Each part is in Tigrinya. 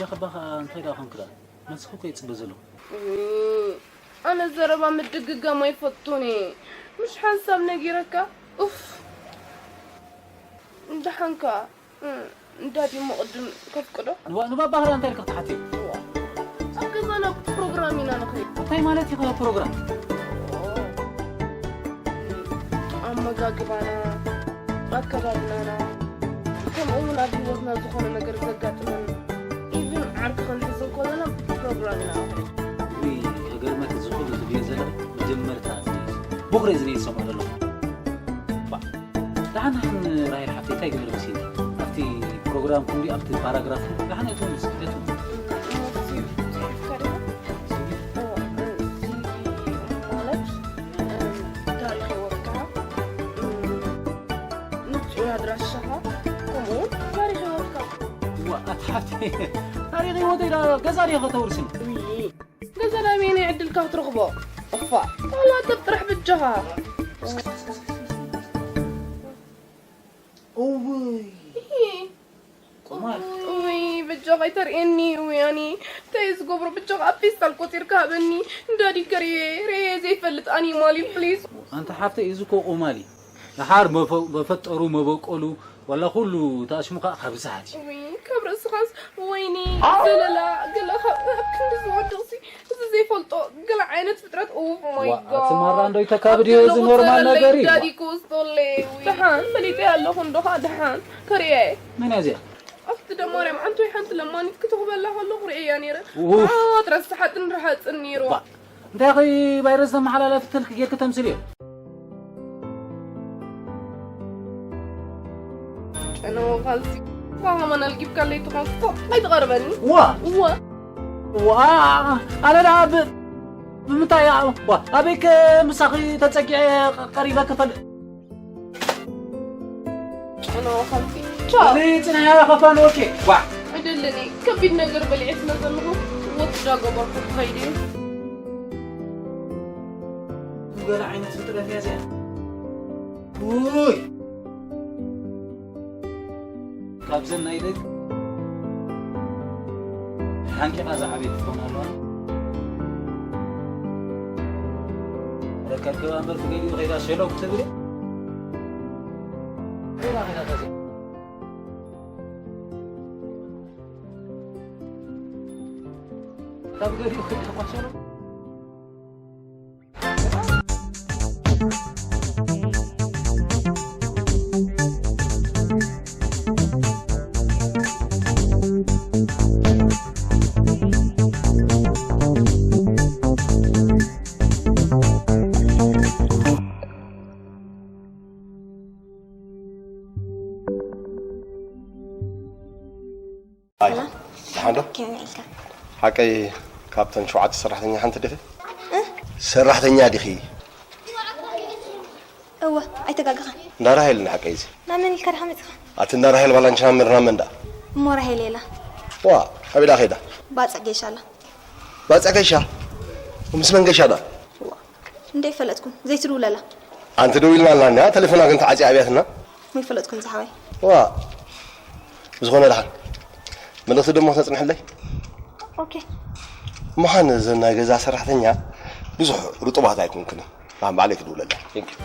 ያኸባኻ እንታይ ደኣ ኾንክ ደኣ? መልስኻ እኮ ይጽበ ዘለኹ። እም፣ ኣነ ዘረባ ምድግጋም ኣይፈቱን እየ። ምሽ ሓንሳብ ነጊረካ? ኡፍ። ደሓንካ? እም፣ እንዳ ዲሞ ቅድም ከፍቅዶ? ንባ-፣ ንባባህራ እንታይ ኢልካ ክትሓትዮ? እዋ። ኣብ ገዛና ፕሮግራም ኢና ንኸይድ። እንታይ ማለት እዩ ፕሮግራም? ኣመጋግባና፣ ኣከዳድናና፣ ከምኡ እውን ኣብ ህይወትና ዝኾነ ነገር ዘጋጥመና፣ ኢቭን ዓርኪ ክንሕዝ እንከለና ፕሮግራም ኢና ንኸይድ። ውይ፣ ከገርመክ እዚ ኩሉ ትብዮ ዘለኺ መጀመርታ እዚ እዩ። ብኹሪ እዚ እየ ዝሰምዖ ዘለኹ። ባ፣ ደሓን ደሓን ራሄል ሓፍተይ እንታይ ገይሩ መሲሉ? ኣብቲ ፕሮግራምኩም ድዩ ኣብቲ ፓራግራፍ ደሓን ኣይትበልስ፣ ኣይትበልስ። እሞ እዚ ጽሑፍካ ዶ? እዎ፣ እ፣ ሲቪ ማለት፣ እም፣ ታሪኽ ህይወትካ፣ እም፣ ንጹር ኣድራሻኻ፣ ከምኡውን ታሪኽ ህይወትካ። እዋ፣ ኣቲ ሓፍተይ፣ ታሪኽ ህይወተይ ዳ ገዛ ድየ ከተውርስኒ? ውይ፣ ገዛ ናበየናይ ዕድልካ ክትረኽቦ? እፋ፣ ዋላ ጥርጥራሕ ብጃኻ። እውይ። እሂ። ቁማር። እውይ፣ ብጃኻ ኣይተርእየኒ፣ እውይ፣ ኣኒ። እንታይ ዝገብሮ? ብጃኻ ኣብ ፌስታል ቆጺርካ ሃበኒ። እንዳዲ ከርእየ፣ ርእየ ዘይፈልጥ ኣኒማል እዩ፣ ፕሊዝ። ኣንቲ ሓፍተይ፣ እዚ እኮ ቁማል እዩ። ደሓር መፈ-፣ መፈጠሩ፣ መበቆሉ፣ ዋላ ኩሉ ተኣሽሙ ከዓ ካብ ዝሓት እዩ። ውይ፣ ካብ ርእስኻስ፣ ወይኒ፣ ዘለላ፣ ገለ ካብ፣ ኣብ ክንዲ ዝወድቕሲ፣ እዚ ዘይፈልጦ፣ ገለ ዓይነት ፍጥረት፣ ኡፍ፣ ማይ ዋ፣ ጋድ። ኣቲ ማራ፣ እንደው ይተካብድ እዩ፣ እዚ ኖርማል ነገር እዩ። ዳዲ ክወስዶለይ፣ ውይ። ደሓን፣ ፈሊጠ ኣለኹ እንዶ ኸዓ፣ ደሓን፣ ከርእያ እየ። መን እያ እዚኣ? ኣብቲ ደማርያም፣ ዓንቶይ ሓንቲ ለማኒት ክትህበላ ከለኹ ርእየያ ነይረ። ኡፍ። ብዓወት ረሳሓትን ረሃፅን ነይርዋ። ባ-፣ እንታይ ኸይ ቫይረስ ዘመሓላለፍትልክ ጌርክ ተምስልዮ? ጨነዎ ካልሲ። ኳ ከማን ኣልጊብካለይ ትኾን ክፎ፣ ኣይትቐርበኒ። ዋ! ዋ! ዋ! ኣነ ደኣ ብ-፣ ብምንታይ እያ? ዋ! ኣበይክ ምሳኺ ተጸጊዐ ቀሪበ ክፈልጥ? ጨነዎ ካልሲ። ቻው። እኔ ጽንያ ከፋን ወኬ። ዋ! ኣይደለኒ፣ ከቢድ ነገር በሊዐ ስለ ዘለኹ፣ ወጥ ዳጎበርኩ ክኸይድ እየ። ገለ ዓይነት ፍጥረት እያ እዚኣ። ውይ! ካብዘን ናይ ደግ ሓንቂቓ ዝዓበየት ትኾን ኣለዋ። ረከብ ገባ እምበር ትገሊኡ ኸይዳ ሸለው ክትብል እያ። ኸይዳ ኸይዳ ከዚኣ። ካብ ገሊኡ ኸይዳ እኳ ሸለው። ኣይ፣ ደሓን ዶ? ከመይ ኢልካ? ሓቀይ ካብተን ሸውዓተ ሰራሕተኛ ሓንቲ ዲኺ? እ? ሰራሕተኛ ዲኺ? እወ፣ ኣይተጋገኻን። እንዳ ራሄል ንሓቀይ እዚ። ናብ መን ኢልካ ዲኻ መጺኻ? ኣቲ እንዳ ራሄል ባላንቻ መምህርና መን ደኣ? እሞ ራሄል የላ። ዋ፣ ኣበይ ደኣ ከይዳ? ባጽዕ ገይሻ ኣላ። ባጽዕ ገይሻ? ምስ መን ገይሻ ደኣ? ዋ፣ እንደ ይፈለጥኩም፣ ዘይትድውለላ። ኣንቲ ደዊልና ኣላና፣ ተሌፎና ግን ተዓጽያ ኣብያትና። እሞ ይፈለጥኩም ዝሓወይ። ዋ፣ ዝኾነ ደሓን። መልእኽቲ ደሞ ክተጽንሕለይ? ኦኬ። ምዃን እዘን ናይ ገዛ ሰራሕተኛ ብዙሕ ርጡባት ኣይኮንክን። ባዕለይ ክድውለላ። Thank you።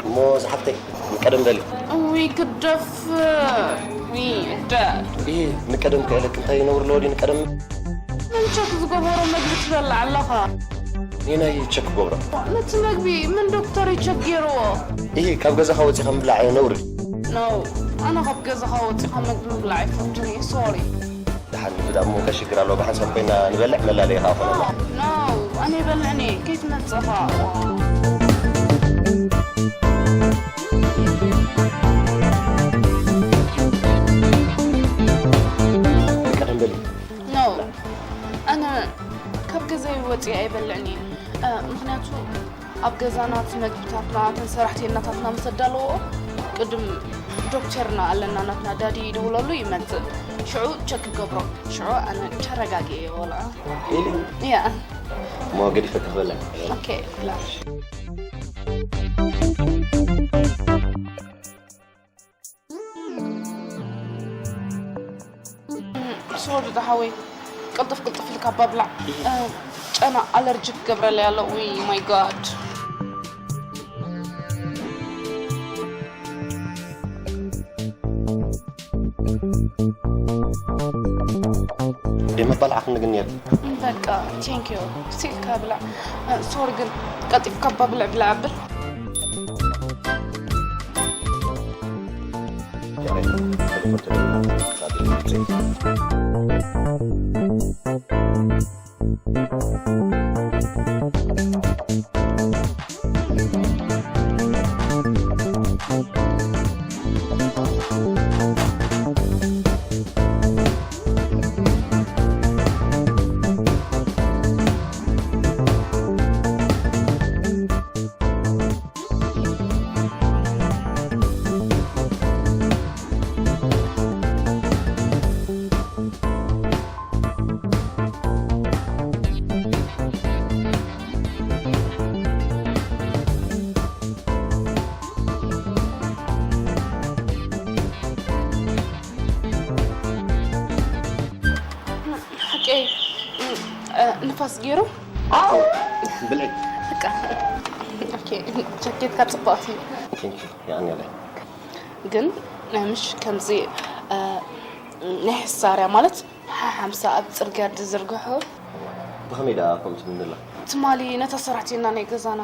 እሞ ዝሓፍተይ፣ ንቀደም በሊ። እውይ፣ ክደፍእ። ውይ፣ እደ። ይሄ ንቀደም ከእለክ እንታይ ነውር ለወዲ ንቀደም? መን ቸክ ዝገበሮ መግቢ ትበልዕ ኣለኻ? እኔ ናይ ቸክ ገብሮ። ነቲ መግቢ መን ዶክተር እዩ ቸክ ገይርዎ? ይሄ ካብ ገዛኻ ወፂኻ ምብላዕ ነውር። ኖ፣ ኣነ ካብ ገዛኻ ወፂኻ መግቢ ምብላዕ ኣይፈቱን እየ፣ ሶሪ። ደሓን ንብላ እሞ እንታይ ሽግር ኣለዎ? ብሓንሳብ ኮይና ንበልዕ፣ መላለዪ ኸዓ ኾነና። ኖ፣ ኣነ ይበልዕኒ፣ ከይትመጽእ ኸዓ። ምክንያቱ ኣብ ገዛና እቲ መግብታትና፣ እተን ሰራሕተኛታትና ምስ ኣዳለዎ፣ ቅድም ዶክተርና ኣለና፣ ናትና ዳዲ ይድውለሉ ይመጽእ። ሽዑ ቸክ ክገብሮ። ሽዑ ኣነ ተረጋጊ እየ ወላ። ኢሊ ያ እሞ ገዲፈ ክኽበላ ኦኬ ላ ሶሪ ዝሓወይ፣ ቅልጥፍ ቅልጥፍ ኢልካ ባብላዕ። እ፣ ጨና ኣለርጂ ክገብረለይ ኣሎ። ዊ ማይ ጋድ። ደመባልዓ ክንግን ነይሩ በቃ ቴንክ ዩ። ስቲል ካብላዕ። እ፣ ሶሪ ግን ቀልጢፍካ ባብልዕ ብላዕ ኣብል። ሓቂ ንፋስ ገይሩ ብልዒ በቃ ኦኬ ጃኬትካ ጽብቕቲ ቴንክ ዩ የቐንየለይ ግን ምሽ ከምዚ ናይ ሕሳርያ ማለት ሓሓምሳ ኣብ ጽርግያ ዝዝርግሑ ብኸመይ ደኣ ከምኡ ትብልኒ ኣላ ትማሊ ነታ ሰራሕተኛ ናይ ገዛና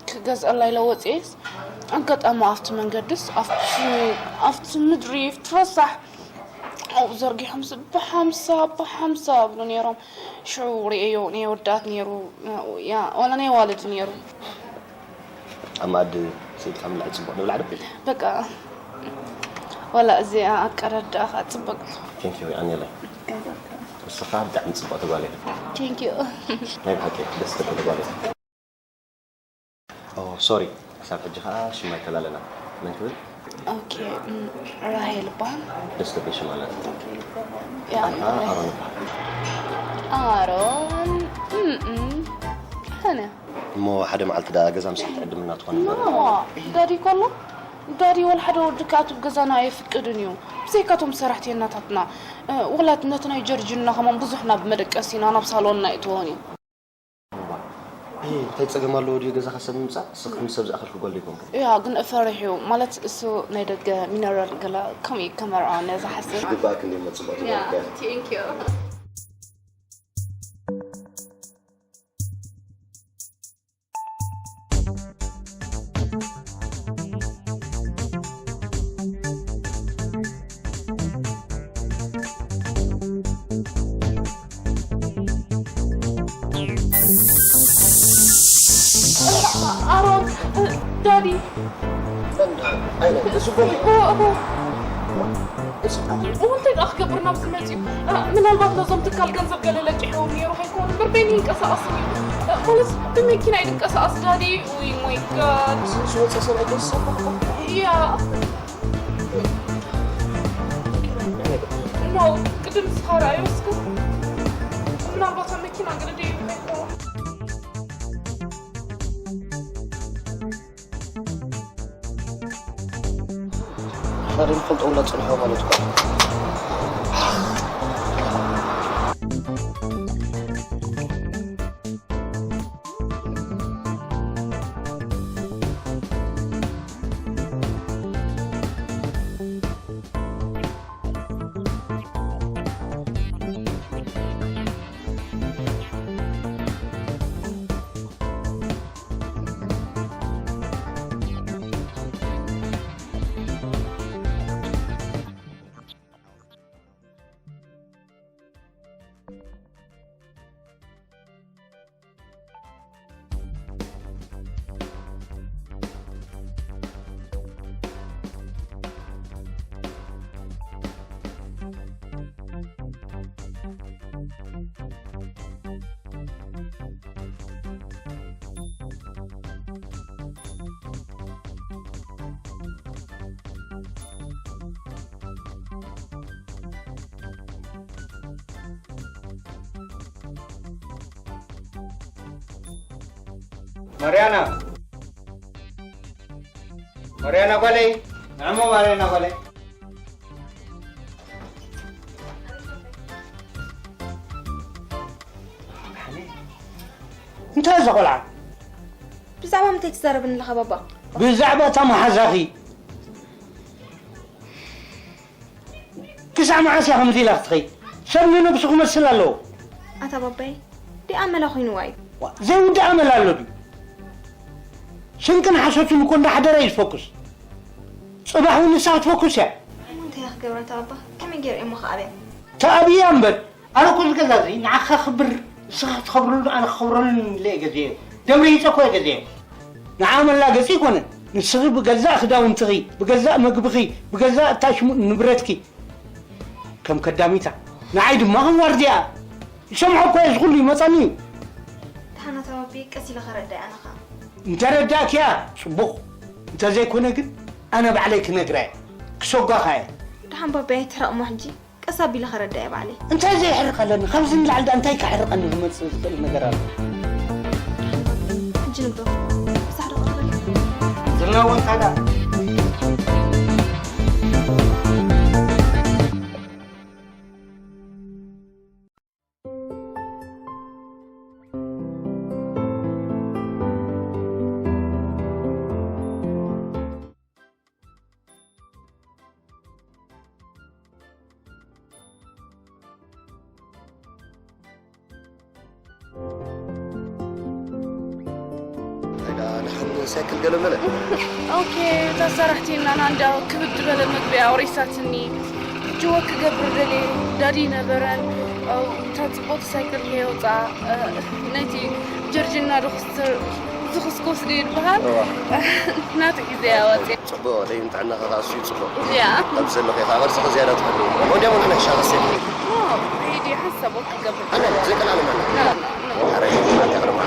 ክገዝአላ ኢለ ወፅኤስ ኣጋጣሚ ኣብቲ መንገድስ ኣብቲ ኣብቲ ምድሪ ትረሳሕ ኣብኡ ዘርጊሖምስ ብሓምሳ ብሓምሳ ኣብሉ ነይሮም ሽዑ ርእየዮ ናይ ወዳት ነይሩ ያ ዋላ ናይ ዋልድ ነይሩ ኣብ መኣዲ ስኢልካ ምብላዕ ፅቡቕ ንብላዕ ዶ በቃ ዋላ እዚኣ ኣቀረድኣ ከዓ ፅብቅ ቴንክ ዩ ኣንየለይ ንስኻ ብጣዕሚ ፅብቕቲ ጓል ኢኻ ቴንክ ዩ ናይ ብሓቂ ደስ ትብል ጓል ኢኻ ኦ ሶሪ ክሳብ ሕጂ ከዓ ሽም ኣይተላለና መን ትብል ኦኬ ራሄል ይበሃል ደስ ትብል ሽም ኣለና ያ ኣነ ከዓ ኣሮን ይበሃል ኣሮን እም፣ ኣነ እሞ ሓደ መዓልቲ ዳ ገዛ ምሳሕ ትዕድምና ትኾን እምበር ኖ ዳዲ ከሎ ዳዲ ወላ ሓደ ወዲ ከኣቱ ገዛና ኣየፍቅድን እዩ ብዘይካቶም ሰራሕተኛታትና እ፣ ወላ ነቲ ናይ ጀርጅንና ከማን ብዙሕ ናብ መደቀሲና ናብ ሳሎንና ይእትዎን እዩ እምባ። እይ እንታይ ፀገም ኣለዎ ድዩ ገዛኻ ሰብ ምምፃእ ንስኺ ምስ ሰብ ዝኣኸልኪ ጓል ዶ ይኮንኪ ያ ግን እፈርሕ እዩ ማለት እሱ ናይ ደገ ሚነረል ገላ ከምኡ እዩ ከመርዖ ነዛ ሓስብ ግባእክ እንዲ መፅቡቅ ያ ትበልከ ቴንክ ዩ ኣሮን ዳዲ እንታይ ደኣ ክገብር ናብዚ መፅዩ ምናልባት ነዞም ትካል ገንዘብ ገለ ለቂሕዎም ነይሩ ከይከውን እምበር በይኑ ይንቀሳቐስ ማለት ብመኪና ይንቀሳቐስ ዳዲ ወይ ሞይ ጋድ ዝወፀ ሰብ ኣይደስሰብኩ ያ ኖ ቅድም ንስኻ ረኣዮ እስከ ምናልባት ኣብ መኪና ገለ ደይሩ ከይከውን ሓደ ንፈልጦ ውላ ፅንሖ ማለት እኳ ማርያና፣ ማርያና ጓለይ፣ ንዕሞ ማርያና ጓለይ። እንታይ እዛ ቆልዓ? ብዛዕባ ምንታይ ትዛረብኒ ኣለኻ ባባ? ብዛዕባ እታ መሓዛኺ። ክሳዕ መዓስ እያ ከምዚ ኢላ ክትኸይድ? ሰብ ንነብሱ ክመስል ኣለዎ። ኣታ ባባይ፣ ዲኣ መላ ኮይንዋ እዩ። ዋ፣ ዘይውዳእ ኣመል ኣሎ ድዩ? ስንቅን ሓሶትን እኮ እንዳሓደረ እዩ ዝፈኩስ። ጽባሕ እውን ንሳ ክትፈኩስ እያ። እንታይ እያ ክገብራ እታ ባባ? ከመይ ገይረ እሞ ክኣብያ? ተኣብያ እምበር። ኣነ እኮ እዚ ገዛ እዚ ንዓኻ ክብር፣ ንስኻ ክትኸብረሉ ኣነ ክኸብረሉ ኢለ እየ ገዚኤዮ። ደብረ ይፀ እኮ እየ ገዚኤዮ። ንዓ መላገፂ ኣይኮነን። ንስኺ ብገዛእ ክዳውንትኺ፣ ብገዛእ መግብኺ፣ ብገዛእ እታ ሽሙ ንብረትኪ ከም ከዳሚታ፣ ንዓይ ድማ ከም ዋርድያ። ይሰምዖ እኮ እየ፣ እዚ ኩሉ ይመፀኒ እዩ። ደሓን ኣታ ባቢ፣ ቀስ ኢለ ከረድኣ ኣነ ኸኣ። እንተረዳእክያ ጽቡቕ፣ እንተዘይኮነ ግን ኣነ ባዕለይ ክነግራ እየ፣ ክሰጓኻ እየ። ደሓን ባቢ ኣይትሕረቕ እሞ ሕጂ። ቀስ ኣቢለ ከረድኣ እየ ባዕለይ። እንታይ ዘየሕርቕ ኣለኒ? ካብዚ ንላዕሊ ደኣ እንታይ ከሕርቐኒ ክመጽእ ዝኽእል ነገር ኣሎ? ሕጂ ንግዶ። ብሳሕ ዶ ክቕበል? ዝናወን ታዳ። ደሓን ሳይክል ገለ መለ? ኦኬ፣ እታ ሰራሕተይና ናንዳ ክብድ ዝበለ መግቢ ኣውሪሳትኒ። ሕጂ ወክ ክገብር ደልየ፣ ዳዲ ነበረን። እታ ጽብቕቲ ሳይክል ከየውጽኣ፣ ነቲ ጀርጅና ዶ ክስትር ዝኽስኮስ ዶ ይበሃል? እዋ። ናቱ ሒዘያ ወጽየ። ጽቡቕ፣ ደይን ጥዕናኻ ከኣ ኣዝዩ ጽቡቕ። ያ። ኣብ ዘለኺ ከኣ ቅርጽኺ ዝያዳ ትሕብሪ። ወዲያ እውን ንሕሻ ኸሴት። ዋው፣ ሬድዮ ሓሳብ ወክ ክገብር። ኣነ ዘይቀላል ማለት። ና፣ ና፣ ና። ኧረ፣ ይማታ ቅርማ።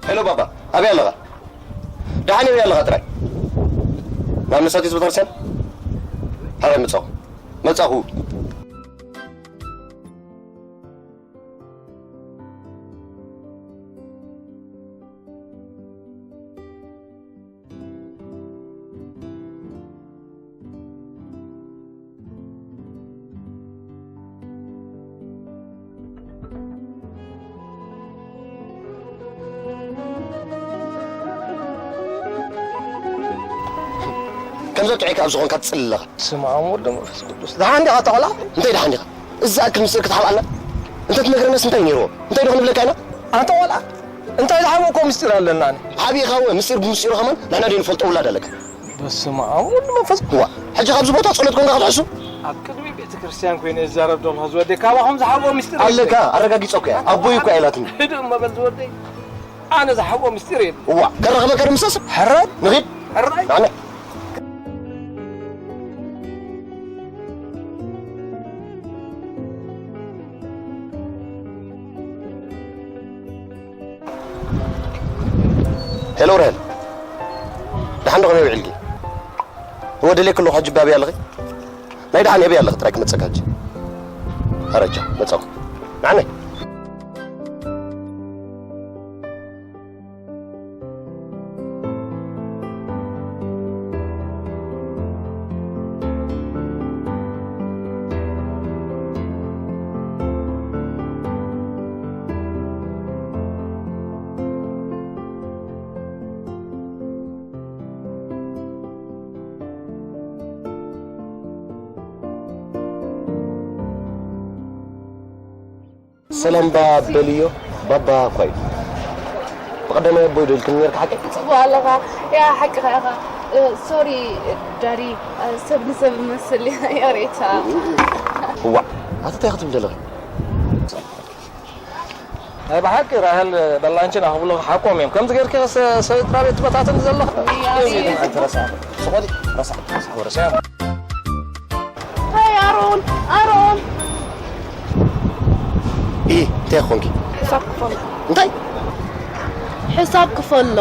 ሄሎ ባባ፣ ኣበይ ኣለኻ? ደሓን እየ ኣለኻ ጥራይ። ናብ መሳጊስ ቤተክርስትያን? ሓራይ መጻኹ። መጻኹ። ከምዞም ጥዑይ ካብ ዝኾንካ ትጽሊ ኣለኻ። ስም ኣብ ወልድ መንፈስ ቅዱስ። ደሓን ዲኻ ኣታ ቆልዓ? እንታይ ደሓን ዲኻ? እዚ ዝኣክል ምስጢር ክትሓብኣና? እንተ ትነግረናስ እንታይ ነይርዎ? እንታይ ዶ ክንብለካ ኢና? ኣታ ቆልዓ፣ እንታይ ዝሓብእኮ ምስጢር ኣለና? ሓቢእኻ እወ፣ ምስጢር ብምስጢሩ ከማን ንሕና ዶ ንፈልጦ ውላድ ኣለካ? በስመ ኣብ ወወልድ መንፈስ። እዋ፣ ሕጂ ካብዚ ቦታ ጸሎት ኮንካ ክትሕሱ? ኣብ ቅድሚ ቤተ ክርስቲያን ኮይነ ይዛረብ ዘለኹ ዝወደይ፣ ካባኹም ዝሓብኦ ምስጢር ኣለካ፣ የለን። ኣረጋጊጸ እኮ እያ። ኣቦይ እኮ ኣይላትኒ። ህድእ እሞ በል ዝወደይ። ኣነ ዝሓብኦ ምስጢር የለን። እዋ፣ ከራኽበካ ዶ ምሳስ? ሕራይ? ንኺድ። ሕራይ? ኣነ። ሄሎ ራሄል፣ ደሓን ዶ ከመይ ውዒልኪ? እወ ደልየኪ ኣለኹ። ሕጂ ኣበይ ኣለኺ? ናይ ደሓን ኣበይ ኣለኺ ጥራይ ክመጸካ ሕጂ። ኣረጃ መጻኹ። ንዓነይ። ሰላም ባ በልዮ፣ ባባ እኳ እዩ። ብቐዳማይ ኣቦይ ዶ ኢልክኒ ነርካ ሓቂ? ጽቡቕ ኣለኻ። ያ፣ ሓቅኻ ኢኻ። እ፣ ሶሪ ዳዲ፣ እ፣ ሰብ ንሰብ እመስል ይቕሬታ። እዋእ፣ ኣቲ እንታይ ክትብል ዘለኺ? ናይ ብሓቂ ራሄል በላንችን ኣኽብሎ ሓቆም እዮም። ከምዚ ጌርኪ ከ ሰ-፣ ሰበይትራ ቤት ትበታተኒ ዘለኻ? ኣይ፣ ኣይ፣ ኣይ። ኣይትረስዓ። ስቆጢ፣ ረስዓ፣ ረስዓ፣ ረስዓ። ሃይ ኣሮን፣ ኣሮን። ኢ፣ እንታይ ኾንኪ? ሕሳብ ክፈሎ። እንታይ? ሕሳብ ክፈሎ።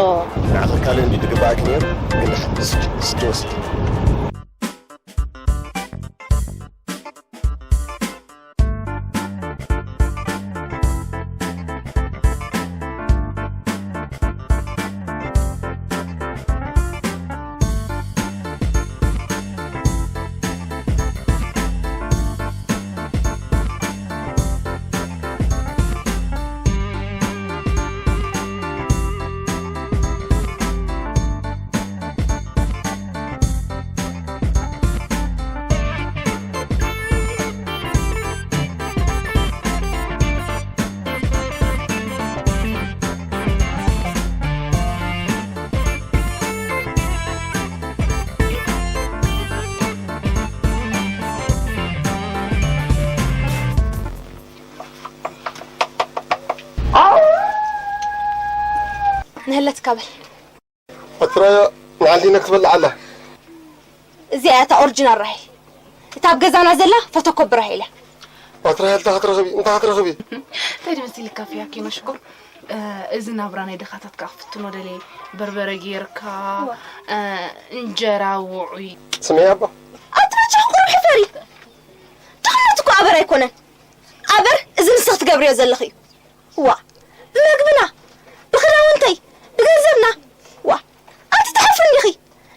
ንዓኺ ካልእ እንዲ ድግባኣኪ ነይሩ፣ ግን ንሓ-፣ እስኪ፣ እስኪ ወስዲ። ንህለት ካበል። ኣትራያ ንዓሊነ ክትበልዕ ኣላ። እዚኣ እያ እታ ኦሪጂናል ራሄል። እታ ኣብ ገዛና ዘላ ፎቶኮፒ ራሄል እያ። ኣትራያ እንታይ ክትረኽቢ? እንታይ ክትረኽቢ? እንታይ ድመስልካ ፍያኪኖ ሽኮር? እ፣ እዚ ናብራ ናይ ድኻታት ከኣ ክፍትኖ ደልየ። በርበረ ጌርካ፣ እዋ። እ፣ እንጀራ ውዑይ። ስምዒ ኣባ። ኣቲ በጃኺ ቁሩብ ሕፈሪ። ድኽነት እኮ ኣበር ኣይኮነን። ኣበር እዚ ንስኺ ትገብርዮ ዘለኺ እዩ። ዋ፣ ብመግብና፣ ብኽዳውንተይ፣ ብገንዘብና። ዋ፣ ኣቲ ትሓፍሪ እንዲኺ።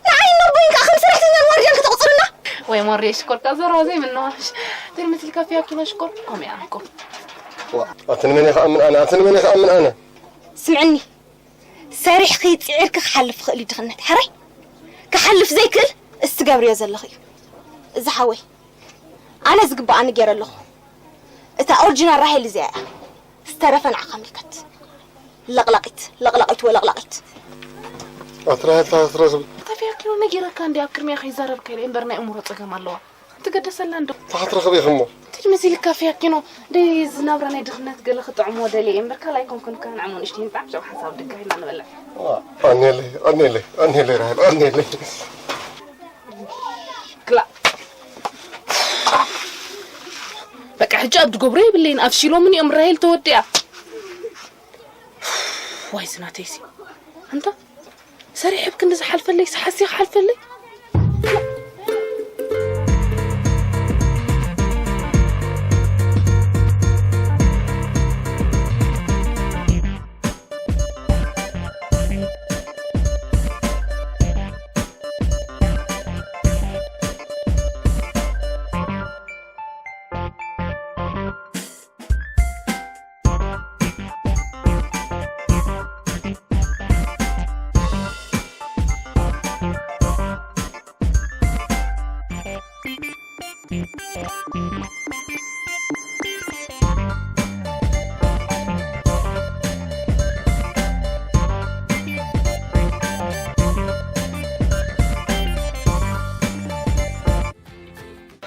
ንዓይን ነቦይን ከኣ ከም ሰራሕተኛን ዋርድያን ከተቑጽርና? ወይ ሞሬ ሽኮር፣ ካብ ዘረባ ዘይምንዋሽ። ትልምትል ካፊ ኣኪና ሽኮር፣ ኮም እያ እኮ። ዋ፣ ኣቲ ንመን እየ ክኣምን ኣነ? ኣቲ ንመን እየ ክኣምን ኣነ? ስምዕኒ፣ ሰሪሕኺ ጽዒርኪ ክሓልፍ ይኽእል እዩ ድኽነት። ሕራይ፣ ክሓልፍ ዘይክእል እስ ትገብርዮ ዘለኺ እዩ። እዚ ሓወይ፣ ኣነ ዝግብኣኒ ገይረ ኣለኹ። እታ ኦሪጂናል ራሄል እዚኣ እያ። ዝተረፈ ንዓኻ ምልከት። ለቕላቒት፣ ለቕላቒት ወለቕላቒት። ኣቲ ራሄል፣ ታትረኽቢ። ታፊያኪኖ ነጊረካ እንዲ ኣብ ቅድሚያ ከይዛረብካ ኢለ እምበር ናይ እምሮ ጸገም ኣለዋ። ትገደሰላ እንዶ። ታትረኽቢ ኢኺ እሞ። ትጅ መሲልካ ፊያኪኖ። ደይ ዝናብራ ናይ ድኽነት ገለ ክጥዕሞ ደልየ እምበር ካልኣይ ኮንኩንካ ንዕሞ ንእሽተይ ንጣዕ ብዛዕባ ሓንሳብ ድጋ ኢልና ንበልዕ። ኣኔለይ፣ ኣኔለይ፣ ኣኔለይ ራሄል፣ ኣኔለይ። ክላ። በቃ ሕጂ ኣብ ድገብሮ የብለይን። ኣፍሺሎምን እዮም ራሄል ተወዲኣ። ዋይ ዝናተይሲ። ኣንታ ሰሪሕ ብክንዲ ዝሓልፈለይ፣ ሰሓሲ ክሓልፈለይ።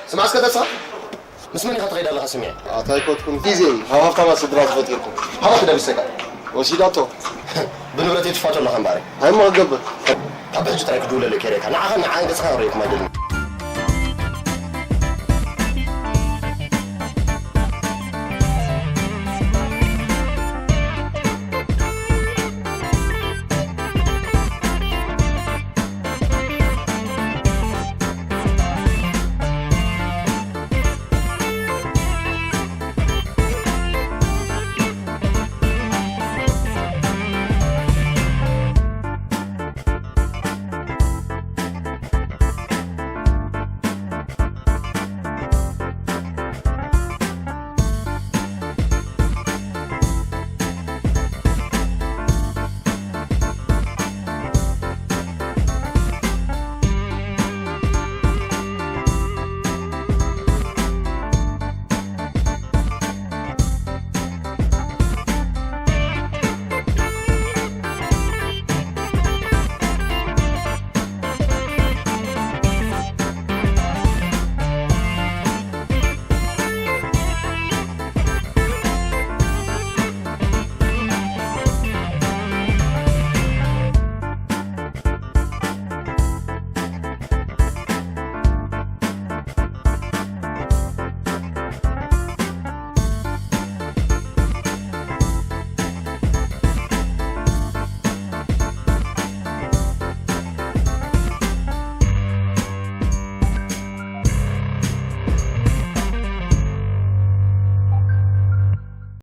ስማዕ እስከ ተስፋ፣ ምስ መን ኢኻ ትኸይድ ኣለኻ ስሚዐ? ኣታ ኣይኮትኩን ግዜ ካብ ሃብታማት ስድራ ተፈጢርኩም። ሃባ ክደብሰካ። ወሲዳቶ። ብንብረት የትፋቶ ኣለኻ እምበኣር። እንታይ እሞ ክገብር? ካብ ሕጂ ጥራይ ክድውለለይ ከይረካ። ንዓኻን ንዓን ገጽኻ ክርእየኩም ኣይደልን።